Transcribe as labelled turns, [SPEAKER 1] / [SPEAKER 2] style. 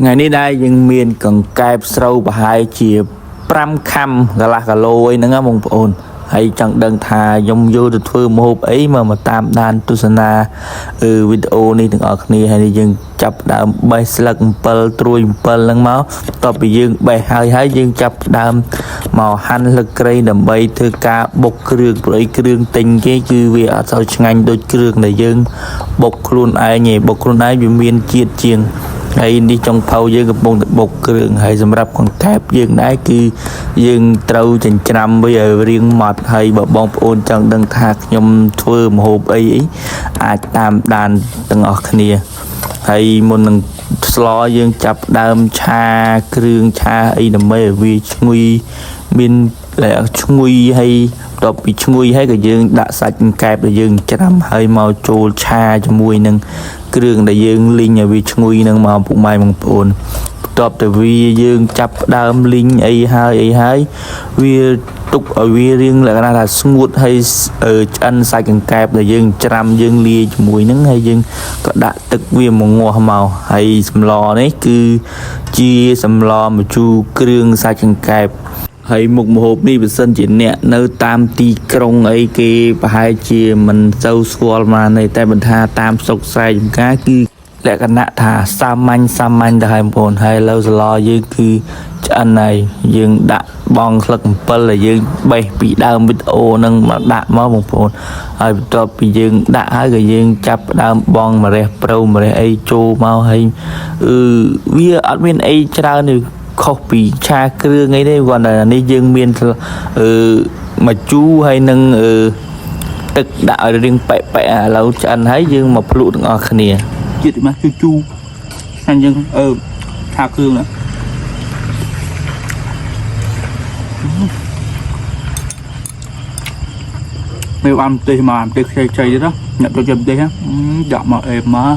[SPEAKER 1] ថ្ងៃនេះដែរយើងមានកង្កែបស្រូវប្រហែលជា5ខាំកន្លះគីឡូអីហ្នឹងណាបងប្អូនហើយចង់ដឹងថាខ្ញុំយកទៅធ្វើម្ហូបអីមកមកតាមដានទស្សនាវីដេអូនេះទាំងអស់គ្នាហើយនេះយើងចាប់ផ្ដើមបេះស្លឹកអំពិលត្រួយអំពិលហ្នឹងមកបន្ទាប់ពីយើងបេះហើយហើយយើងចាប់ផ្ដើមមកហាន់ស្លឹកគ្រៃដើម្បីធ្វើការបុកគ្រឿងព្រោះអីគ្រឿងទិញគេគឺវាអត់សូវឆ្ងាញ់ដូចគ្រឿងដែលយើងបុកខ្លួនឯងឯងបុកខ្លួនឯងវាមានជាតិជាង ហើយនេះចុងភៅយើងកំពុងតែបុកគ្រឿងហើយសម្រាប់កង្កែបយើងដែរគឺយើងត្រូវចិញ្ច្រាំវាឲ្យរៀងម៉ត់ហើយបើបងប្អូនចង់ដឹងថាខ្ញុំធ្វើម្ហូបអីអីអាចតាមដានទាំងអស់គ្នាហើយមុននឹងស្លយើងចាប់ដើមឆាគ្រឿងឆាអីដើម្បីឲ្យវាឈ្ងុយមានតែឈ្ងុយហើយបន្ទាប់ពីឈ្ងុយហើយក៏យើងដាក់សាច់កង្កែបដែលយើងច្រាំហើយមកចូលឆាជាមួយនឹង គ្រឿងដែលយើងលីងឲ្យវាឈ្ងុយនឹងមកពុកម៉ែបងប្អូនបន្ទាប់តែវាយើងចាប់ផ្ដើមលីងអីហើយអីហើយវាទុកឲ្យវារៀងលក្ខណៈថាស្ងួតហើយឆ្អិនសាច់កង្កែបដែលយើងច្រាំយើងលាយជាមួយនឹងហើយយើងក៏ដាក់ទឹកវាមកងាស់មកហើយសម្លនេះគឺជាសម្លម្ជូរគ្រឿងសាច់កង្កែប ហើយមុខម្ហូបនេះបើសិនជាអ្នកនៅតាមទីក្រុងអីគេប្រហែលជាមិនសូវស្គាល់មកទេតែបន្ថាតាមស្រុកស្រែចម្ការគឺលក្ខណៈថាសាមញ្ញសាមញ្ញទៅហើយបងប្អូនហើយឥឡូវសឡយើងគឺឆ្អិនហើយយើងដាក់បងស្លឹកអំពិលដែលយើងបេះពីដើមវីដេអូនឹងមកដាក់មកបងប្អូនហើយបន្ទាប់ពីយើងដាក់ហើយក៏យើងចាប់ផ្ដើមបងម្រះព្រៅម្រះអីចូលមកហើយអឺវាអត់មានអីច្រើនទេ ខុសពីឆាគ្រឿងអីទេគ្រាន់តែនេះយើងមានអឺម្ជូរហើយនឹងអឺទឹកដាក់ឲ្យរាងប៉ែកប៉ែកឥឡូវឆ្អិនហើយយើងមកភ្លក់ទាំងអស់គ្នា
[SPEAKER 2] ជាតិមកជូរជូរហើយយើងអឺឆាគ្រឿងណាមានបានម្ទេសមកម្ទេសខ្ចីខ្ចីទៀតណាអ្នកចូលចិត្តម្ទេសណាដាក់មកអេមមក